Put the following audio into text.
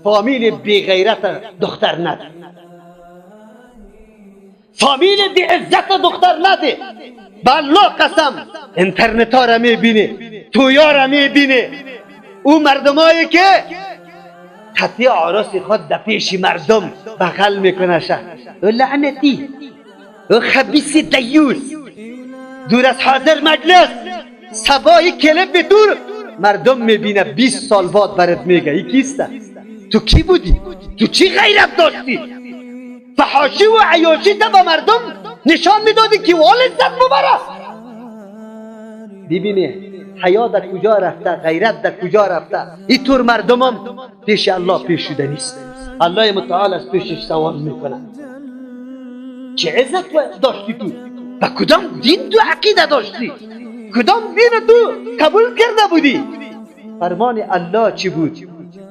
فامیل بی غیرت دختر نده، فامیل بی عزت دختر نده. بالله قسم، اینترنت ها را میبینی، تویا را میبینی، او مردمایی که قطعی عراس خود در پیش مردم بغل میکنه شه. او لعنتی، او خبیث دیوس، دور از حاضر مجلس سبای کلب به دور مردم میبینه، 20 سال بعد برات میگه ای کیسته؟ تو کی بودی؟ تو چی غیرت داشتی؟ فحاشی و عیاشی تا به مردم نشان میدادی که وال عزت مبارک. ببینی حیا در کجا رفته، غیرت در کجا رفته. این طور مردمم پیش الله پیش شده نیست. الله متعال از پیشش سوال میکنه چه عزت داشتی تو؟ به کدام دین تو عقیده داشتی؟ کدام دین تو قبول کرده بودی؟ فرمان الله چی بود؟